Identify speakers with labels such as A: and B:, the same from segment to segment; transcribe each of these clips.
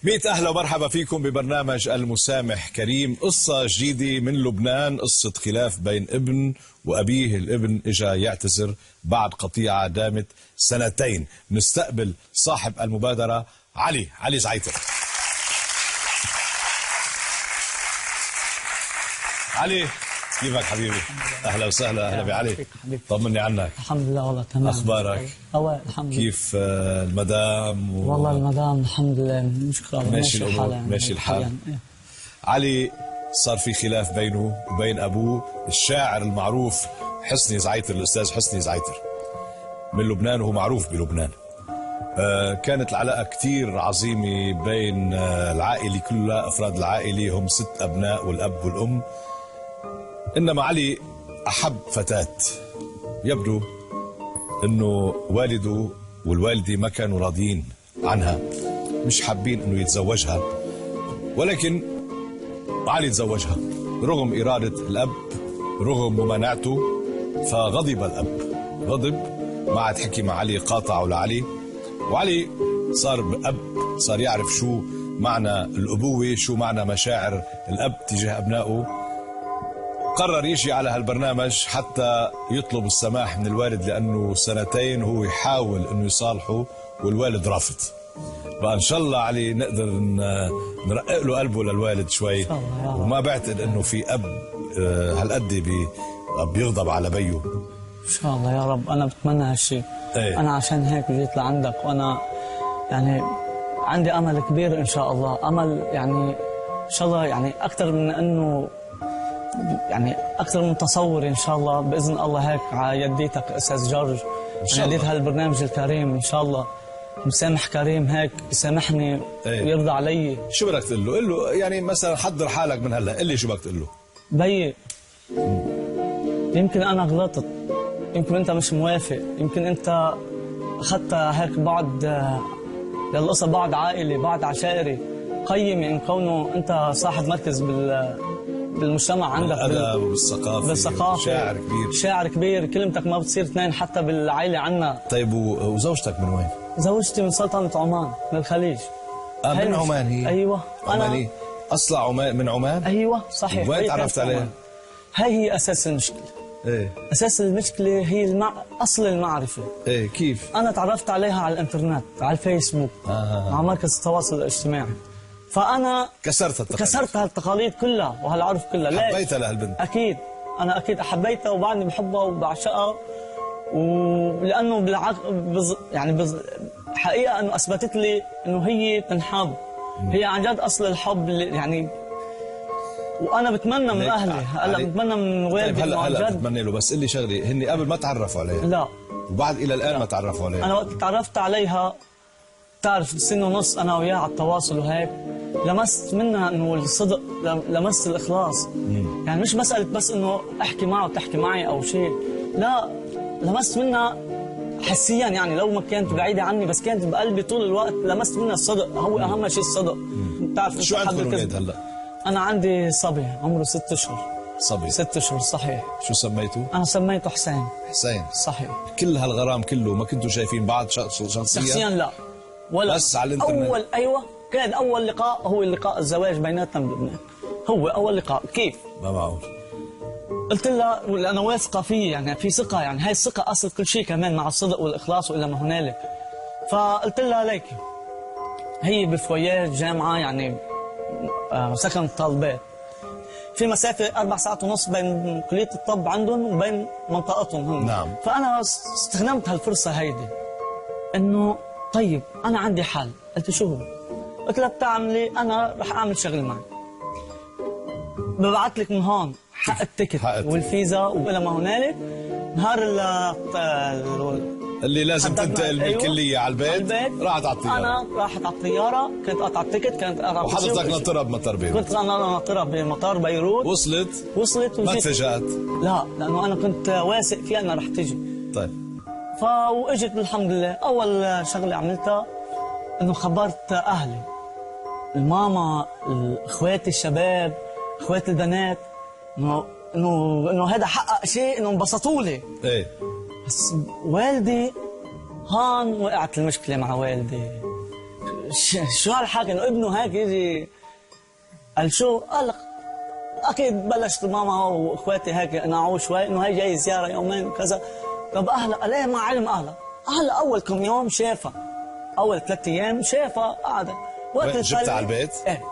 A: مئة أهلا ومرحبا فيكم ببرنامج المسامح كريم. قصة جديدة من لبنان، قصة خلاف بين ابن وأبيه. الابن إجا يعتذر بعد قطيعة دامت سنتين. نستقبل صاحب المبادرة علي زعيتر. علي، كيفك حبيبي؟ أهلا وسهلا. أهلا بعلي، طمني عنك.
B: الحمد لله والله تمام.
A: أخبارك؟
B: الحمد لله.
A: كيف المدام
B: والله المدام الحمد لله، نشكر الله،
A: ماشي الأمور، يعني ماشي الحال. يعني. علي صار في خلاف بينه وبين أبوه الشاعر المعروف حسني زعيتر، الأستاذ حسني زعيتر من لبنان، وهو معروف بلبنان. كانت العلاقة كتير عظيمة بين العائلة كلها، أفراد العائلة هم 6 أبناء والأب والأم. إنما علي أحب فتاة، يبدو أنه والده والوالدة ما كانوا راضيين عنها، مش حابين أنه يتزوجها، ولكن علي تزوجها رغم إرادة الأب، رغم ممانعته. فغضب الأب، غضب، ما عاد حكي مع علي، قاطعه لعلي. وعلي صار أب، صار يعرف شو معنى الأبوة، شو معنى مشاعر الأب تجاه أبنائه. قرر يجي على هالبرنامج حتى يطلب السماح من الوالد، لأنه سنتين هو يحاول أنه يصالحه والوالد رافض. فإن شاء الله علي نقدر نرقق له قلبه للوالد شوي، وما بعتقد أنه في أب هالقد بيغضب على بيه.
B: إن شاء الله يا رب، أنا بتمنى هالشيء. ايه؟ أنا عشان هيك جيت لعندك، وأنا يعني عندي أمل كبير إن شاء الله، أمل يعني إن شاء الله، يعني أكثر من أنه يعني أكثر من تصوري إن شاء الله، بإذن الله هيك على يديتك أستاذ جورج، على يديت هالبرنامج الكريم إن شاء الله مسامح كريم هيك يسامحني. ايه؟ ويرضى علي.
A: شو بدك تقول له؟ قل له يعني مثلا حضر حالك من هلا، قل لي شو بدك تقول له.
B: بيي، يمكن أنا غلطت، يمكن أنت مش موافق، يمكن أنت أخذت هيك بعد للقصة، بعد عائلي، بعد عشائري، قيمة إن كونه أنت صاحب مركز بالمجتمع عندك،
A: بالأدب وبالثقافة،
B: بالثقافة،
A: شاعر كبير،
B: شاعر كبير، كلمتك ما بتصير اثنين حتى بالعائلة عنا.
A: طيب وزوجتك من وين؟
B: زوجتي من سلطنة عمان، من الخليج.
A: من عمان هي؟
B: أيوه،
A: عمانية، أصلها عمان، من عمان؟
B: أيوه صحيح.
A: وين تعرفت عليها؟
B: هاي هي أساس المشكلة.
A: إيه؟
B: أساس المشكلة هي أصل المعرفة.
A: إيه كيف؟
B: أنا تعرفت عليها على الإنترنت، على الفيسبوك، مع مركز التواصل الاجتماعي. فأنا
A: كسرت التقاليد،
B: كسرت هالتقاليد كلها وهالعرف كلها. ليش؟
A: حبيتها لهالبنت؟
B: أكيد، أنا أكيد حبيتها وبعدني بحبها وبعشقها، ولأنه يعني حقيقة إنه أثبتت لي إنه هي تنحب، هي عن جد أصل الحب يعني. وأنا بتمنى من أهلي، هلا بتمنى من والدي.
A: طيب هلا بتمنى له، بس قل لي شغلة، هن قبل ما تعرفوا عليها؟
B: لا،
A: وبعد إلى الآن ما تعرفوا عليها.
B: أنا وقت تعرفت عليها، بتعرف سنة ونص أنا وياها على التواصل وهيك، لمست منها إنه الصدق، لمست الإخلاص. يعني مش مسألة بس إنه أحكي معه وتحكي معي أو شيء، لا، لمست منها حسيا، يعني لو ما كانت بعيدة عني بس كانت بقلبي طول الوقت، لمست منها الصدق، هو أهم شيء الصدق. بتعرف
A: شو عندكم أولاد هلا؟
B: أنا عندي صبي عمره 6 أشهر.
A: صبي
B: 6 أشهر صحيح.
A: شو سميته؟
B: أنا سميته حسين.
A: حسين
B: صحيح.
A: كل هالغرام كله ما كنتوا شايفين بعض شخصيا؟
B: شخصيا لا، ولا
A: بس على الانترنت.
B: أول أيوه، كان أول لقاء هو لقاء الزواج بيناتنا بلبنان، هو أول لقاء. كيف؟
A: ما معقول.
B: قلت لها، لأنه واثقة فيه، يعني في ثقة، يعني هاي الثقة أصل كل شيء كمان مع الصدق والإخلاص وإلى ما هنالك. فقلت لها ليكي، هي بفويات جامعة، يعني سكن الطالبات، في مسافة 4.5 ساعات بين كلية الطب عندهم وبين منطقتهم هم.
A: نعم.
B: فأنا استخدمت هالفرصة هيدي، إنه طيب أنا عندي حل. قلت شو هو؟ قلت لها بتعملي، أنا رح أعمل شغل معك، ببعث لك من هون حق ال ticket والفيزا وإلى ما هنالك، نهار
A: اللي لازم تنتقل من الكلية على البيت، راحت على الطيارة.
B: أنا راحت على الطيارة، كنت قطع ال ticket، كنت قطع.
A: وحضرتك ناطرها بمطار بيروت؟
B: كنت أنا ناطرها بمطار بيروت.
A: وصلت؟ ما تفاجأت؟
B: لا، لأنه أنا كنت واثق فيها أنها رح تجي.
A: طيب.
B: فاجت الحمد لله. أول شغلة عملتها إنه خبرت أهلي، الماما، إخواتي الشباب، إخواتي البنات، إنه هذا حقق شيء، إنه انبسطوا لي.
A: إيه.
B: بس والدي هون وقعت المشكلة مع والدي. شو هالحكي انه ابنه هيك يجي؟ قال شو؟ قال اكيد بلشت ماما واخواتي هيك قنعوه شوي انه هي جاي زيارة يومين وكذا. طب اهلها؟ قال ايه مع علم اهلها. اهلها اول كم يوم شافها، اول 3 ايام شافها قاعدة.
A: وقت جبتها على البيت؟
B: ايه.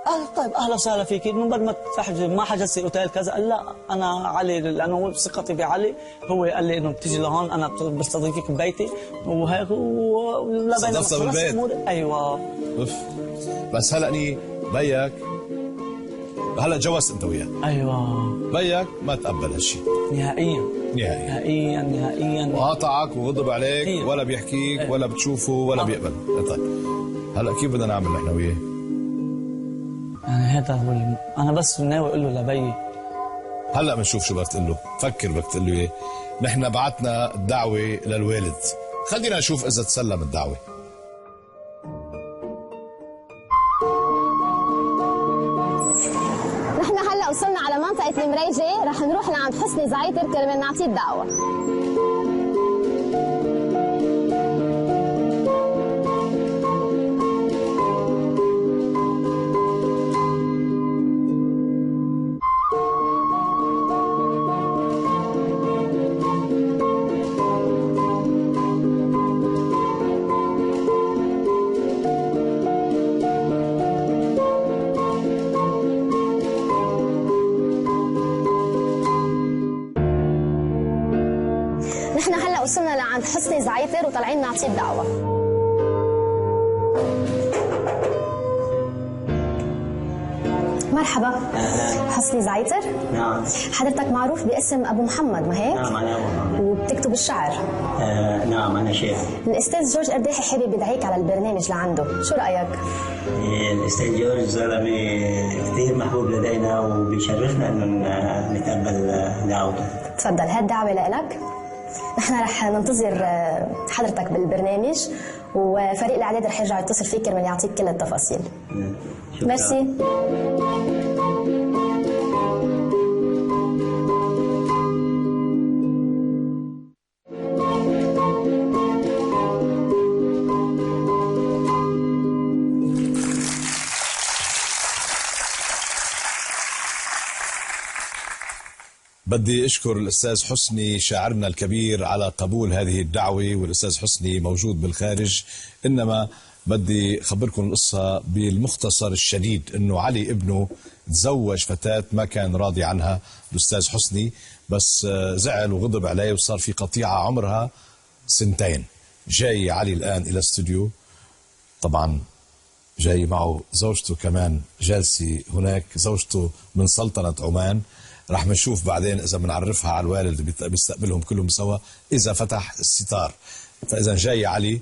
B: قال طيب اهلا وسهلا فيك، من بعد ما تحجز ما حجزتي اوتيل كذا؟ قال لا انا علي، لانه ثقتي بعلي، هو قال لي انه بتيجي لهون انا بستضيفك ببيتي وهيك
A: ولا بين بالبيت.
B: ايوه.
A: اوف. بس هلأني بيك هلا تجوزت انت وياه.
B: ايوه.
A: بيك ما تقبل هالشيء
B: نهائيا
A: نهائيا
B: نهائيا نهائيا،
A: وقاطعك وغضب عليك. هي. ولا بيحكيك. إيه. ولا بتشوفه ولا بيقبل. طيب هلا كيف بدنا نعمل نحن وياه؟
B: يعني هذا هو انا بس ناوي اقول له لبيي.
A: هلا بنشوف شو بدك تقول له، فكر بدك تقول له ايه. نحن بعثنا الدعوة للوالد، خلينا نشوف اذا تسلم الدعوة.
C: نحن هلا وصلنا على منطقة المريجه، رح نروح لعند حسني زعيتر كرمال نعطيه الدعوة. وصلنا لعند حسني زعيتر وطالعين نعطيه الدعوة. مرحبا.
D: أهلا.
C: حسني زعيتر؟
D: نعم.
C: حضرتك معروف باسم أبو محمد، ما هيك؟
D: نعم أنا أبو محمد.
C: وبتكتب الشعر؟
D: نعم أنا شاعر.
C: الأستاذ جورج قرداحي حابب يدعيك على البرنامج لعنده، شو رأيك؟
D: الأستاذ جورج زلمة كثير محبوب لدينا وبيشرفنا إنه نتقبل دعوته.
C: تفضل هالدعوة لك. نحن رح ننتظر حضرتك بالبرنامج، وفريق الإعداد رح يرجع يتصل فيك كرمال يعطيك كل التفاصيل.
D: شكرا.
C: ميرسي.
A: بدي أشكر الأستاذ حسني شاعرنا الكبير على قبول هذه الدعوة، والأستاذ حسني موجود بالخارج. إنما بدي أخبركم القصة بالمختصر الشديد، إنه علي ابنه تزوج فتاة ما كان راضي عنها الأستاذ حسني، بس زعل وغضب عليه وصار في قطيعة عمرها 2 سنين. جاي علي الآن إلى الاستوديو، طبعا جاي معه زوجته كمان جالسة هناك، زوجته من سلطنة عمان. رح نشوف بعدين إذا بنعرفها على الوالد بيستقبلهم كلهم سوا إذا فتح الستار. فإذا جاي علي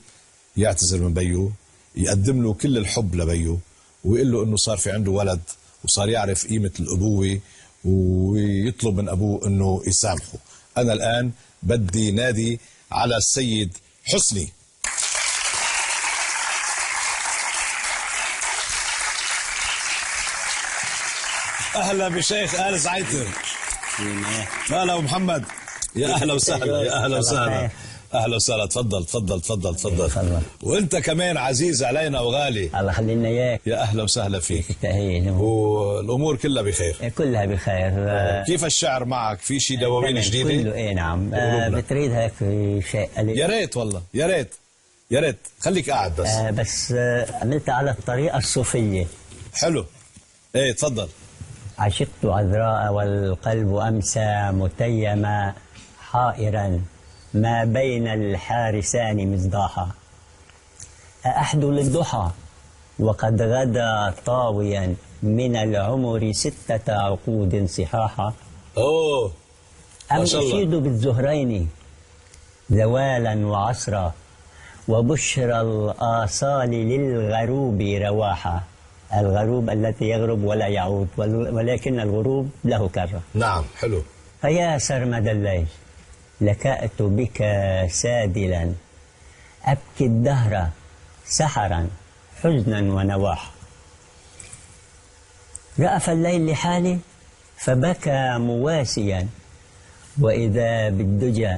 A: يعتذر من بيو، يقدم له كل الحب لبيو، ويقول له إنه صار في عنده ولد وصار يعرف قيمة الأبوة، ويطلب من أبوه إنه يسامحه. أنا الآن بدي نادي على السيد حسني. اهلا بشيخ آل زعيتر. هلا ابو محمد، يا اهلا وسهلا، يا اهلا وسهلا، اهلا وسهلا. تفضل تفضل تفضل تفضل. وانت كمان عزيز علينا وغالي،
D: الله يخلينا اياك.
A: يا اهلا وسهلا فيك. والامور كلها بخير؟
D: كلها بخير.
A: كيف الشعر معك؟ في شيء دواوين جديدة؟
D: كله ايه نعم. بتريد هيك شيء قليل؟
A: يا ريت والله، يا ريت يا ريت. خليك قاعد بس.
D: بس عملتها على الطريقة الصوفية.
A: حلو. ايه تفضل.
D: عشقت عذراء والقلب أمسى متيما حائرا ما بين الحارسان مصداحا، أأحد للضحى وقد غدا طاويا من العمر 6 عقود صحاحا.
A: أوه
D: أم أشيد بالزهرين زوالا وعصرا وبشرى الآصال للغروب رواحا. الغروب التي يغرب ولا يعود، ولكن الغروب له كرة.
A: نعم حلو.
D: فيا سرمد الليل لكأت بك سادلا، أبكي الدهر سحرا حزنا ونواحا. رأف الليل لحالي فبكى مواسيا، وإذا بالدجى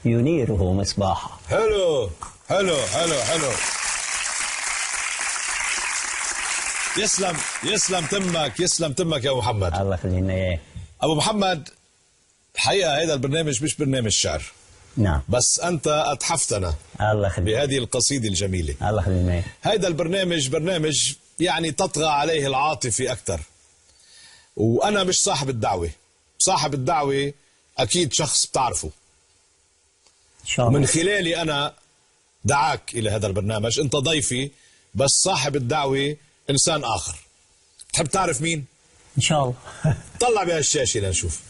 D: ينيره مصباحا.
A: حلو حلو حلو حلو. يسلم يسلم تمك، يسلم تمك يا ابو محمد.
D: الله يخلينا اياه.
A: ابو محمد، الحقيقة هذا البرنامج مش برنامج شعر.
D: نعم.
A: بس انت اتحفتنا.
D: الله يخليك.
A: بهذه القصيدة الجميلة.
D: الله يخلينا اياه.
A: هذا البرنامج برنامج يعني تطغى عليه العاطفة اكثر. وانا مش صاحب الدعوة. صاحب الدعوة اكيد شخص بتعرفه.
D: ان شاء الله.
A: من خلالي انا دعاك الى هذا البرنامج، انت ضيفي، بس صاحب الدعوة انسان اخر. تحب تعرف مين؟
D: ان شاء الله.
A: طلع بهالشاشه لنشوف.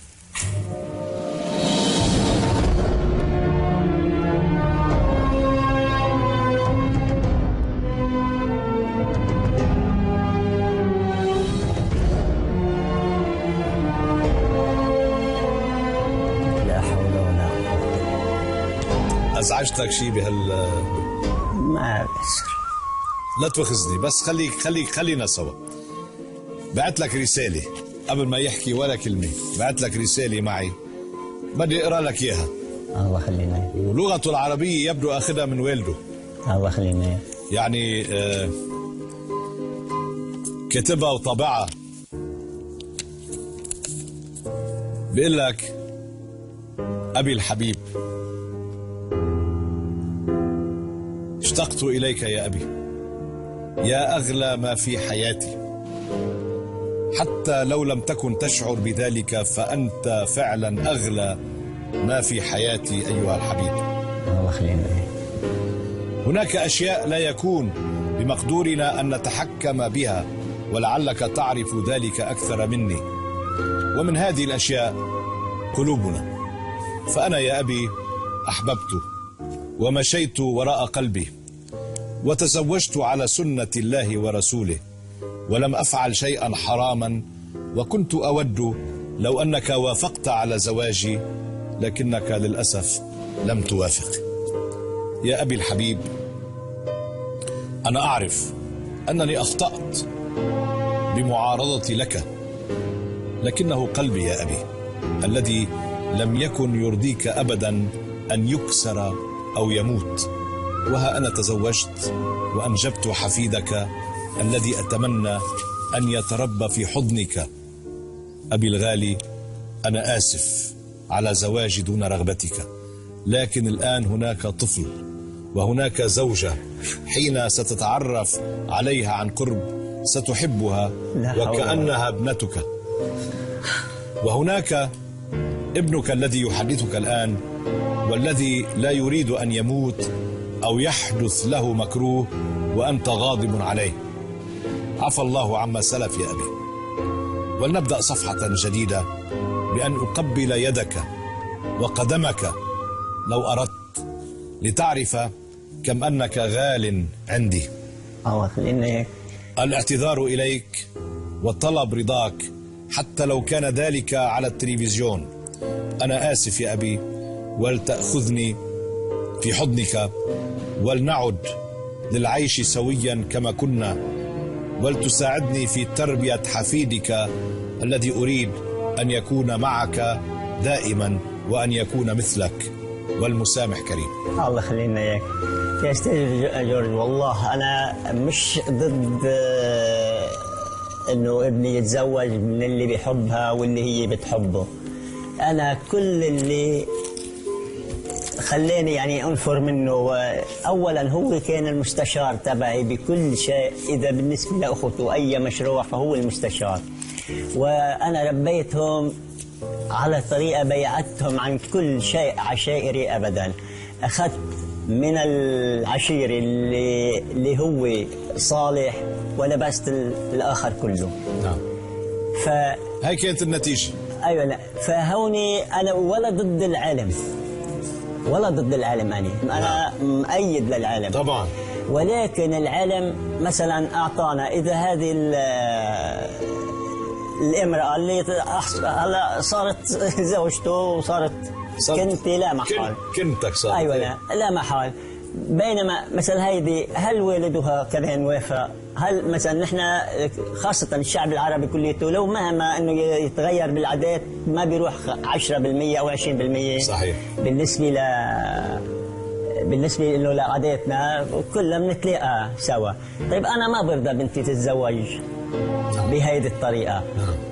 D: لا حول ولا قوة.
A: ازعجتك شيء بهال؟
D: ما بسر.
A: لا تواخذني، بس خليك خليك خلينا سوا. بعت لك رسالة قبل ما يحكي ولا كلمة، بعت لك رسالة معي بدي اقرا لك اياها.
D: الله يخلينا.
A: ولغته العربية يبدو اخذها من والده.
D: الله يخلينا.
A: يعني كتبها وطبعها. بيقول لك: أبي الحبيب، اشتقت إليك يا أبي، يا أغلى ما في حياتي، حتى لو لم تكن تشعر بذلك فأنت فعلا أغلى ما في حياتي أيها الحبيب.
D: الله يخلينا.
A: هناك أشياء لا يكون بمقدورنا أن نتحكم بها، ولعلك تعرف ذلك أكثر مني، ومن هذه الأشياء قلوبنا. فأنا يا أبي أحببت ومشيت وراء قلبي، وتزوجت على سنة الله ورسوله، ولم أفعل شيئا حراما، وكنت أود لو أنك وافقت على زواجي، لكنك للأسف لم توافق. يا أبي الحبيب، أنا أعرف أنني أخطأت بمعارضتي لك، لكنه قلبي يا أبي الذي لم يكن يرضيك أبدا أن يكسر أو يموت، وها أنا تزوجت وأنجبت حفيدك الذي أتمنى أن يتربى في حضنك. أبي الغالي، أنا آسف على زواجي دون رغبتك، لكن الآن هناك طفل وهناك زوجة، حين ستتعرف عليها عن قرب ستحبها وكأنها ابنتك، وهناك ابنك الذي يحدثك الآن والذي لا يريد أن يموت أو يحدث له مكروه وأنت غاضب عليه. عفى الله عما سلف يا أبي، ولنبدأ صفحة جديدة بأن أقبل يدك وقدمك لو أردت، لتعرف كم أنك غال عندي. الاعتذار إليك وطلب رضاك حتى لو كان ذلك على التلفزيون. أنا آسف يا أبي، ولتأخذني في حضنك، ولنعد للعيش سويا كما كنا، ولتساعدني في تربية حفيدك الذي أريد أن يكون معك دائما وأن يكون مثلك، والمسامح كريم.
D: الله يخلينا إياك يا أستاذ جورج. والله أنا مش ضد إنه ابني يتزوج من اللي بيحبها واللي هي بتحبه. أنا كل اللي خلاني يعني أنفر منه، أولا هو كان المستشار تبعي بكل شيء، إذا بالنسبة لأخته أي مشروع فهو المستشار، وأنا ربيتهم على طريقة بيعتهم عن كل شيء عشائري أبدا. أخذت من العشير اللي هو صالح ولبست الآخر كله.
A: نعم. هاي كانت النتيجة.
D: أيوة. لا، فهوني أنا ولا ضد العلم، ولا ضد العلم، أنا مؤيد للعلم
A: طبعا،
D: ولكن العلم مثلا أعطانا إذا هذه الامرأة اللي هلا صارت زوجته وصارت كنتي لا محال،
A: كنتك صارت.
D: أيوة. لا محال. بينما مثلا هيدي هل والدها كمان وافق؟ هل مثلا نحن خاصة الشعب العربي كليته لو مهما انه يتغير بالعادات ما بيروح 10% او 20%.
A: صحيح.
D: بالنسبة بالنسبة انه لعاداتنا كلنا بنتلاقى سوا. طيب انا ما برضى بنتي تتزوج بهيدي الطريقة.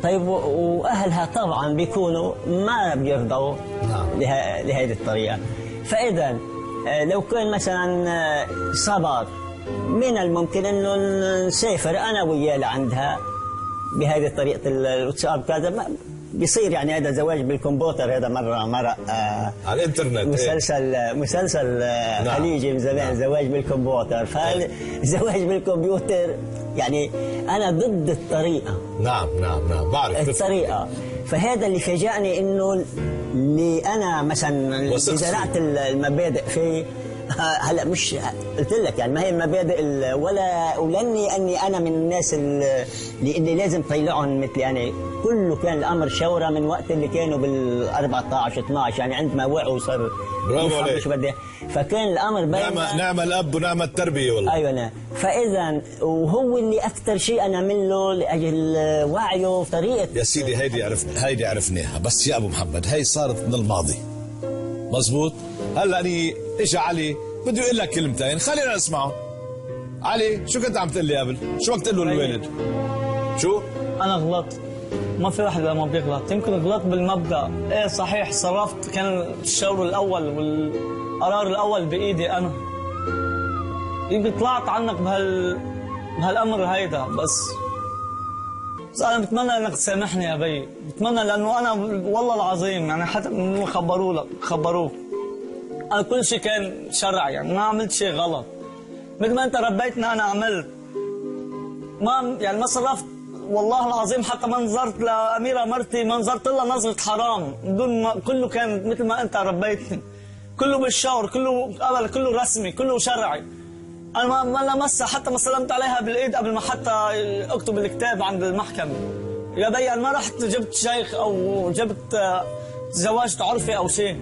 D: طيب واهلها طبعا بيكونوا ما بيرضوا لهيدي الطريقة. فاذا لو كان مثلا صبر، من الممكن انه نسافر انا وياه لعندها بهذه الطريقة، الواتساب كذا بيصير، يعني هذا زواج بالكمبيوتر. هذا مرة
A: على الانترنت،
D: مسلسل إيه؟ مسلسل نعم. خليجي من زمان. نعم. زواج بالكمبيوتر. فالزواج بالكمبيوتر يعني انا ضد الطريقة.
A: نعم نعم نعم، بعرف
D: الطريقة. فهذا اللي فاجأني انه اللي انا مثلا زرعت المبادئ فيه. هلا مش قلت لك يعني ما هي المبادئ ولا ولاني اني انا من الناس اللي لازم طيلعهم مثلي. يعني كله كان الامر شوره من وقت اللي كانوا بال 14 12، يعني عندما وعوا صار
A: برافو عليك.
D: بدي، فكان الامر بين
A: نعم الاب ونعم التربية والله.
D: ايوه نعم. فاذا وهو اللي اكثر شيء انا عمل لاجل وعيه وطريقه.
A: يا سيدي هيدي عرفناها، بس يا ابو محمد هي صارت من الماضي. مزبوط. هلا اني اجى علي بده يقول لك كلمتين، خلينا نسمعه. علي شو كنت عم تقول لي قبل؟ شو بدك تقول له للوالد؟ شو؟
B: انا غلطت، ما في واحد ما بيغلط، يمكن غلطت بالمبدأ، ايه صحيح صرفت، كان الشور الاول والقرار الاول بايدي انا. يمكن طلعت عنك بهالامر هيدا، بس انا بتمنى انك تسامحني يا بي، بتمنى، لانه انا والله العظيم يعني حتى خبروا لك خبروك، انا كل شيء كان شرعي، يعني ما عملت شيء غلط. مثل ما انت ربيتنا انا عملت، ما يعني ما صرفت والله العظيم، حتى ما نظرت لأميرة مرتي، ما نظرت لها نظرة حرام، بدون ما، كله كان مثل ما انت ربيتني، كله بالشور، كله قبل، كله رسمي، كله شرعي. انا ما لمسها، حتى ما سلمت عليها بالايد قبل ما حتى اكتب الكتاب عند المحكمة. يا بي انا ما رحت جبت شيخ او جبت زواج عرفي او شيء،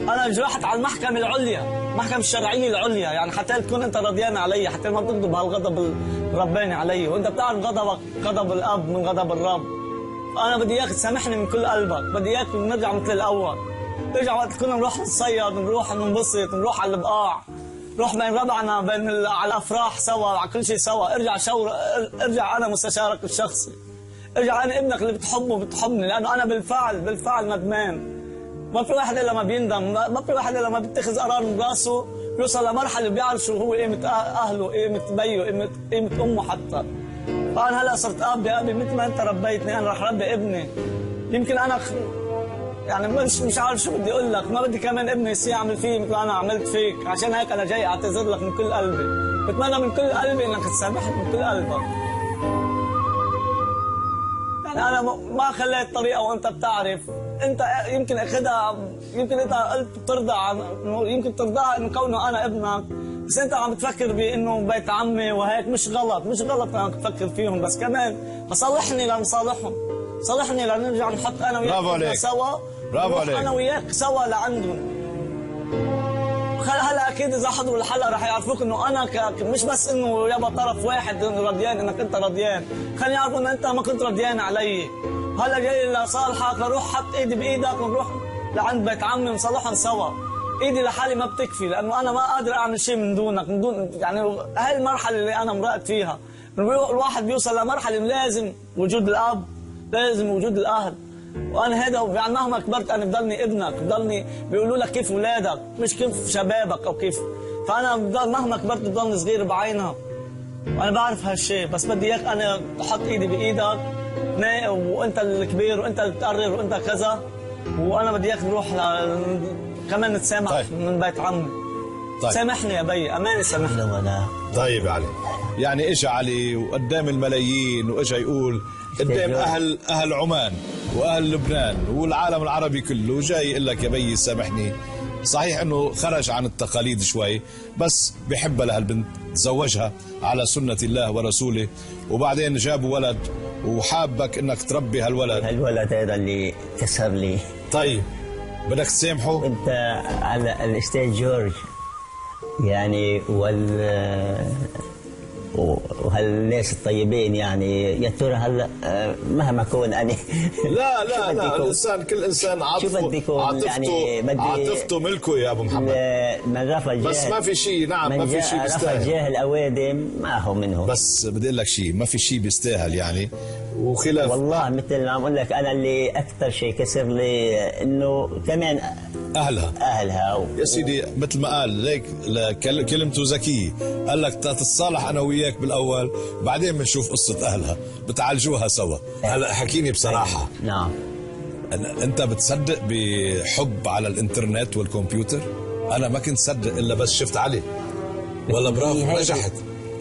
B: انا رحت على المحكمة العليا، المحكمة الشرعية العليا، يعني حتى تكون انت رضيان علي، حتى ما تغضب هالغضب الرباني علي، وانت بتعرف غضبك غضب الاب من غضب الرب. انا بدي اياك تسامحني من كل قلبك، بدي اياك نرجع مثل الاول، نرجع وقت كنا نروح نتصيد، نروح ننبسط، نروح على البقاع، نروح بين ربعنا، بين على الافراح سوا، على كل شيء سوا. ارجع شور، ارجع انا مستشارك الشخصي، ارجع انا ابنك اللي بتحبه بتحبني، لانه انا بالفعل ندمان. ما في واحد الا ما بيندم، ما في واحد الا ما بيتخذ قرار من راسه، بيوصل لمرحلة بيعرف شو هو قيمة اهله، قيمة بيه، قيمة امه حتى. فانا هلا صرت اب يا ابي، مثل ما انت ربيتني انا رح ربي ابني. يمكن انا يعني مش عارف شو بدي اقول لك، ما بدي كمان ابني يصير يعمل فيه مثل ما انا عملت فيك، عشان هيك انا جاي اعتذر لك من كل قلبي، بتمنى من كل قلبي انك تسامحني من كل قلبك. يعني انا ما خليت طريقه، وانت بتعرف، انت يمكن اخذها، يمكن انت قلت بترضى عن، يمكن ترضاها انه كونه انا ابنك، بس انت عم تفكر بانه بيت عمي وهيك، مش غلط، مش غلط انك تفكر فيهم، بس كمان صالحني لنصالحهم، صالحني لنرجع نحط انا وياك سوا.
A: برافو عليك.
B: انا وياك سوا لعندهم. هلا اكيد اذا حضروا الحلقة رح يعرفوك انه انا مش بس انه يابا طرف واحد انه رضيان انك انت رضيان، خليني يعرفوا انه انت ما كنت رضيان علي. هلا جاي لصالحك، لروح حط ايدي بايدك ونروح لعند بيت عمي ونصالحهم سوا. ايدي لحالي ما بتكفي، لانه انا ما قادر اعمل شيء من دونك، من دون يعني هاي المرحلة اللي انا مرقت فيها. الواحد بيوصل لمرحلة لازم وجود الاب، لازم وجود الاهل. وانا هذا يعني مهما كبرت انا بضلني ابنك، بضلني بيقولوا لك كيف اولادك، مش كيف شبابك او كيف، فانا بضل مهما كبرت بضلني صغير بعينها. وانا بعرف هالشيء، بس بدي اياك انا احط ايدي بايدك، وانت الكبير وانت اللي بتقرر وانت كذا، وانا بدي اياك نروح كمان نتسامح. طيب. من بيت عمي. طيب. سامحني يا بي، اماني سامحني.
A: طيب يا علي، يعني اجى علي وقدام الملايين، واجى يقول قدام اهل عمان واهل لبنان والعالم العربي كله، جاي يقول لك يا بي سامحني. صحيح انه خرج عن التقاليد شوي، بس بحبها لهالبنت، تزوجها على سنة الله ورسوله، وبعدين جابوا ولد، وحابك انك تربي هالولد.
D: هالولد هذا اللي كسر لي.
A: طيب بدك تسامحه؟
D: انت على الاستاذ جورج يعني وهالناس الطيبين يعني. يا ترى هلا مهما كون انا
A: لا لا لا، الانسان كل انسان عاطفته يعني عاطفته ملكه يا ابو محمد.
D: من رفع جاه،
A: بس ما في شيء. نعم ما في شيء بيستاهل.
D: رفع جاه الاوادم ما هو منه.
A: بس بدي اقول لك شيء، ما في شيء بيستاهل يعني. وخلاف
D: والله مثل ما عم اقول لك، انا اللي اكثر شيء كسر لي انه كمان اهلها
A: يا سيدي مثل ما قال ليك كلمته ذكية، قال لك تتصالح انا وياك بالاول بعدين بنشوف قصة اهلها، بتعالجوها سوا. هلا حكيني بصراحة.
D: نعم.
A: انت بتصدق بحب على الانترنت والكمبيوتر؟ انا ما كنت صدق الا بس شفت علي. والله برافو، نجحت.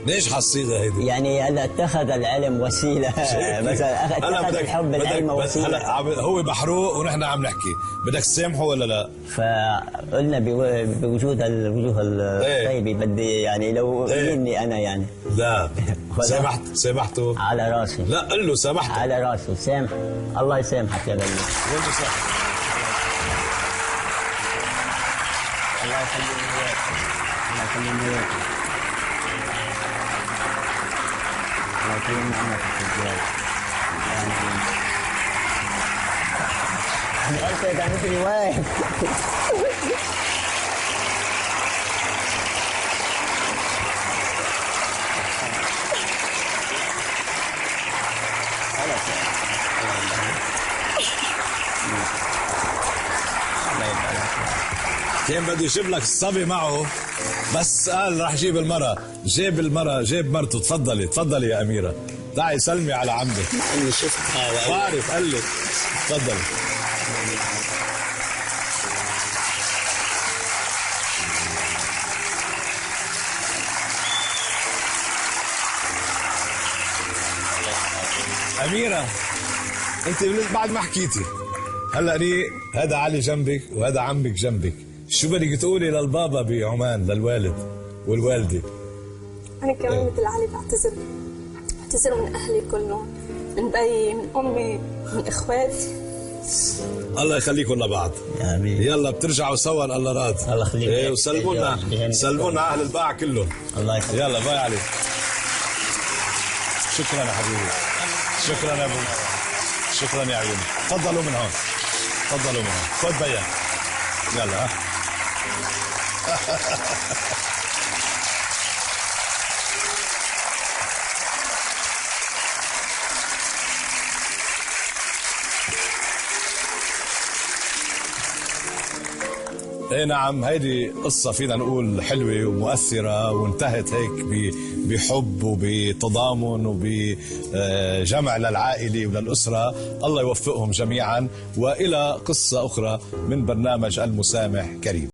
A: ناجحة الصيغة هيدي
D: يعني. هلا اتخذ العلم وسيلة مثلا، اتخذ الحب العلم وسيلة.
A: هلا هو محروق ونحن عم نحكي، بدك تسامحه ولا لا؟
D: فقلنا بوجود الوجوه الطيبة بدي يعني لو مني انا يعني.
A: لا سامحت، سامحته
D: على راسي.
A: لا قل له سامحته
D: على راسي. سامح، الله يسامحك يا بني. الله يخليني اياك، الله يخليني اياك. الله يطول عمرك يا رجال. يعني قلت مدري وين.
A: كان بده يجيب لك الصبي معه، بس قال راح جيب المرأة، جيب المرأة، جيب مرته. تفضلي تفضلي يا أميرة، تعي سلمي على عمك.
D: أنا شفتها
A: بعرف، قال لي تفضلي. أميرة أنت بعد ما حكيتي هلا لي هذا علي جنبك وهذا عمك جنبك، شو بدك تقولي للبابا بعمان، للوالد والوالدة؟
E: أنا كمان مثل علي بعتذر، بعتذر من أهلي كلهم، من بيي، من أمي، من إخواتي.
A: الله يخليكم لبعض.
D: آمين.
A: يلا بترجعوا سوا الله راد.
D: الله يخليك.
A: إيه وسلمونا، سلمونا أهل الباع كلهم.
D: الله يخليك.
A: يلا باي علي. شكرا يا حبيبي، شكرا يا أبو، شكرا يا عيوني. تفضلوا من هون، تفضلوا من هون، خذ بيان. يلا ها. ايه نعم، هيدي قصة فينا نقول حلوة ومؤثرة، وانتهت هيك بحب وبتضامن وبجمع للعائلة وللأسرة. الله يوفقهم جميعا. وإلى قصة أخرى من برنامج المسامح كريم.